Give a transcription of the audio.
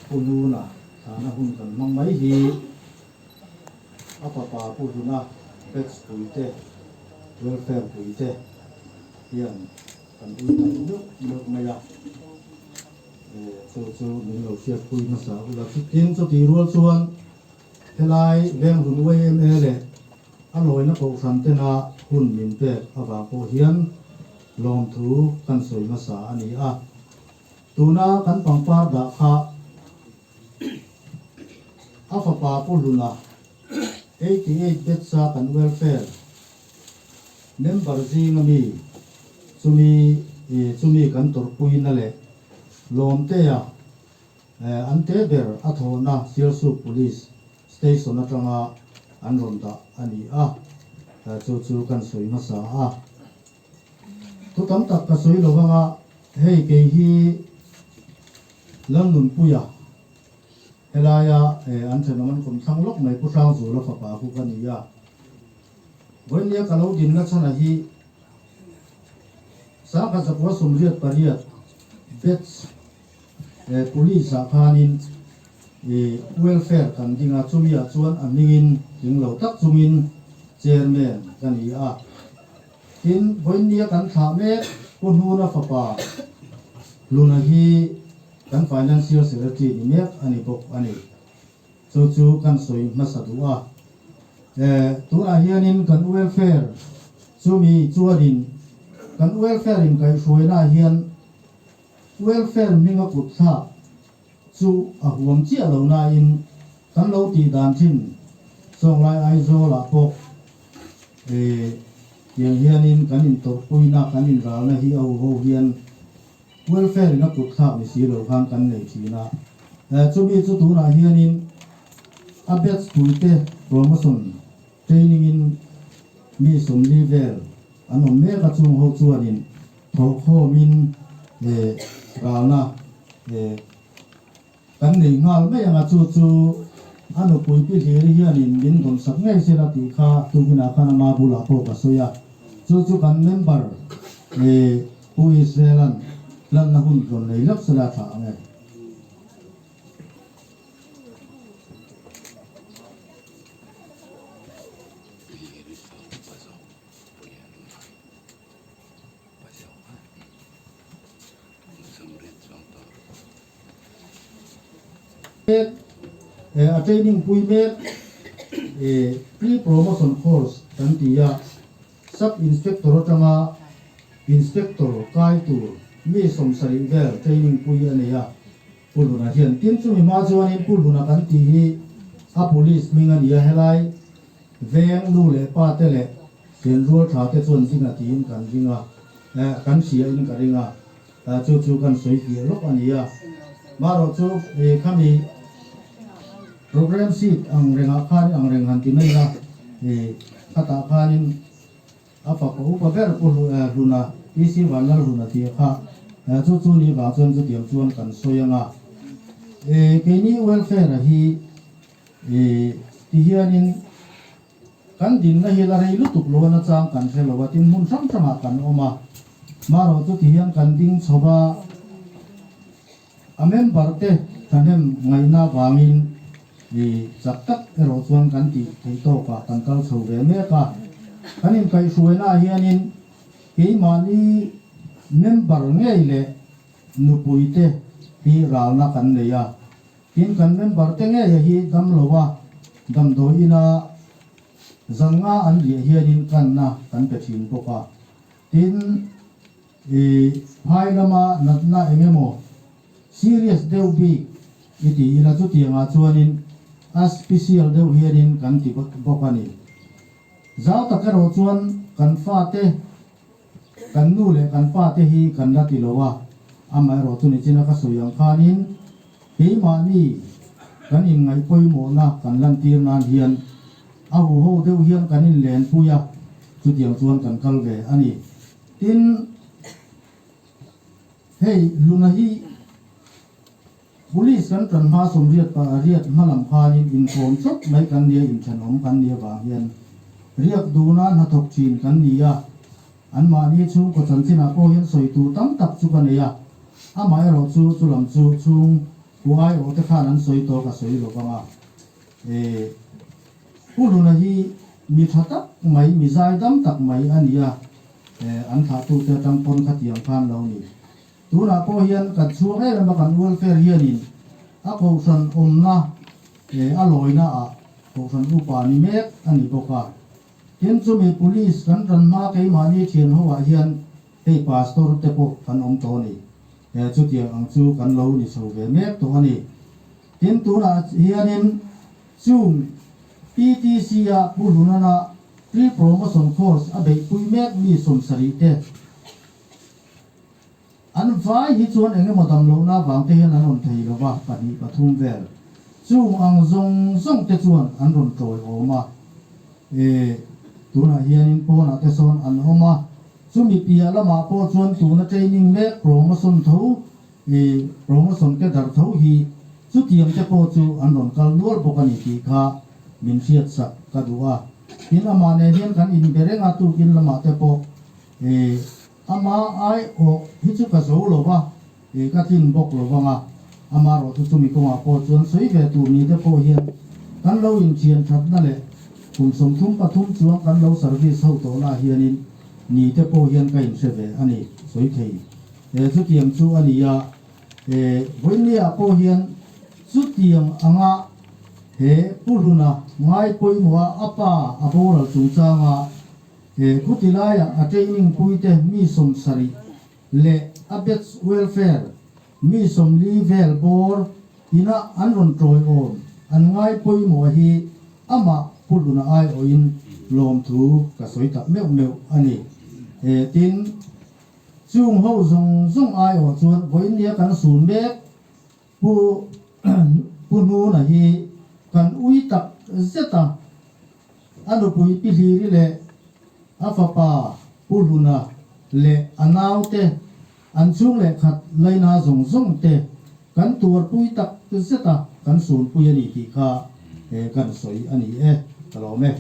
Pu Hnuna thlahna hun kan hmang mai hi a fapa Pu Hluna batch puite, welfare puite hian kan ui tak meuh meuh mai a, chu chu min lo hriatpui hmasa ula. Tin, chutih rual chuan helai Venghlun YMA leh a lawina kohhran tena hun min pek avang pawh hian lawmthu kan sawi hmasa a ni a. Tuna kan pangpar dah kha a fapa Pu Hluna, 88 batch-a kan welfare member zinga mi chumi chumi kan tawrhpuina leh Lawmtea an te ber a thawhna Sialsuk Police Station atanga an rawn dah a ni a, chu chu kan sawi hmasa a. Thu tam tak ka sawi lo vang a, hei kei hi Lalnunpuia helaia an thenawm an kawm thlang lawk mai Pu Hrangzula fapa khu ka ni a. Vawinia ka lo dinna chhana hi Sangkhat zakua 88 batch Police ah khanin welfare kan ding a, chumi ah chuan a hmingin tling lo tak chungin chairman ka ni a. Tin, vawiinnia kan thlah mek Pu Hnuna fapa Hluna hi kan financial secretary ni mek a ni bawk a ni. Chu chu kan sawi hmasa duh a. Tunah hianin kan welfare chumi chuanin kan welfare inkaihhruaina ah hian Welfare hminga kut thlak chu a huam chiah lo nain kan lo tih dan thin Chawnglai Aizawlah pawh tiang hianin kan intawrhpuina kan inralna hi a huho hian welfare in a kut thlak ni si lo khan kan nei thin a. Chumi chu tunah hianin a batch puite promotion training in mi 40 vel an awm mek a chung ho chuanin Thawhkhawmin ralna kan nei nghal mai ang a, chu chu a nupui pi Hliri hianin min dawnsak ngei se la tih kha tukinah khan ama bulah pawh ka sawi a, chu chu kan member Pu Israel-a'n lanna hun rawn nei lawk se la tha ang e. Mek a training pui mek pre promotion course kan ti a, sub inspector atanga inspector kai tur mi 70 vel training pui a nei a, Pu Hluna hian tin chumi hma chuanin Pu Hluna kan tih hi a police hming a ni a, helai veng nu leh pa te leh Thian rual tha te chuan zinga tiin kan ring a, eh, kan hria in ka ring a, chu chu kan sawi fiah lawk a ni a. Marawh chu eh khami program sheet ang rengah khanin ang reng han ti mai ila, eh, khatah khanin a fapa upa ber Pu Hluna, PC Vanlalhluna tih kha, eh, chu chu ni vang chuan chutiang chuan kan sawi ang a. Eh, keini welfare-a hi eh tihianin Kan dinna hi la rei lutuk lo a nachang kan hre lo a, tin hmun hrang hrangah kan awm a, marawh chu tihian kan ding chho va, a member te thahnem ngaihna vangin i chak tak erawh chuan kan tih theih tawkah kan kal chho ve mek a. Kan inkaihhruaina ah hianin keimahni member ngei leh nupui te hi ralna kan nei a. Tin, kan member te ngei hi dam lo a, damdawi ina zan nga an riah hianin kanna kan pe thin bawk a. Tin, i phai lama natna eng emaw serious deuh bik i ti ila chutiangah chuanin a special deuh hianin kan ti bawk a ni. Zau tak erawh chuan kan fate Kan nu leh kan pa te hi kan la ti lo a, amaherawh chu nichina ka sawi ang khanin keimahni kan inngaih pawimawhna kan lantir nan hian a huho deuh hian kan inlenpui a, chutiang chuan kan kal ve a ni. Tin, hei Luna hi Police kan tan hma 80 pa riat hma lam khanin inkawm chawp mai kan nia inthenawm kan nih avang hian riak duna hnathawk thin kan ni a, anmahni chhungkaw chanchinah pawh hian sawi tur tam tak chu ka nei a, amaherawh chu chu lam chu chhung Pu Aiawh te khan an sawi tawh ka sawi lo vang a, e Pu Hluna hi mi tha tak mai, mi zaidam tak mai a ni a, e an thlahtute atang pawn khatiang khan lo ni. Tunah pawh hian kan chhuak em em a, kan welfare hianin a kohhran awmna e a lawina ah kohhran upa ni mek a ni bawk a. Tin chumi police kan ran hma keimahni thian ho ah hian hei pastor te pawh kan awm tawh a ni. E chutiang ang chu kan lo ni chho ve mek tawh a ni. Tin tunah hianin chung PTC ah Pu Hlunana pre-promotion course a beihpui mek mi 70 te An vai hi chuan eng emaw dam lohna avang te hian an rawn thei lo va, pahnih pathum vel. Chung ang zawng zawng te chuan an rawn tawi awm a. E, tunah hianin pawnah te sawn an awm a. Chumi piah lamah pawh chuan tuna training mek promotion tho, e, promotion ke dar tho hi chutiang te pawh chu an rawn kal nual bawk a ni tih kha min hriatsak ka duh a. Tin, amah nen hian kan inbe reng a, tukin lamah te pawh, e, Ama ai awh hi chu ka zo lo va, i ka tlin bawk lo vang a. Ama rawh chu chumi kawngah pawh chuan sawi ve tur ni te pawh hian kan lo inthian thatna leh kum 33 chuang kan lo service ho tawh lah hianin ni te pawh hian ka inhre ve a ni, sawi thei. E, chutiang chu a ni a, e, vawinia pawh hian chutiang anga he Pu Hluna ngai pawimawha a pa a boral chungchanga He khuti laiah a training puite mi 70 leh a batch welfare mi 40 vel bawr ina an rawn tawiawm an ngai pawimawh hi amah Pu Hluna aiawhin lawmthu ka sawi tak meuh meuh a ni. He tin, chung ho zawng zawng aiawh chuan vawinia kan sun mek Pu Pu Hnuna hi kan ui tak zet a, a nupui Pi Hliri leh a fapa Pu Hluna leh a naute an chhung leh khat laina zawng zawng te kan tuarpui tak zet a, kan sunpui a ni tih kha kan sawi a ni e, ka lawm e.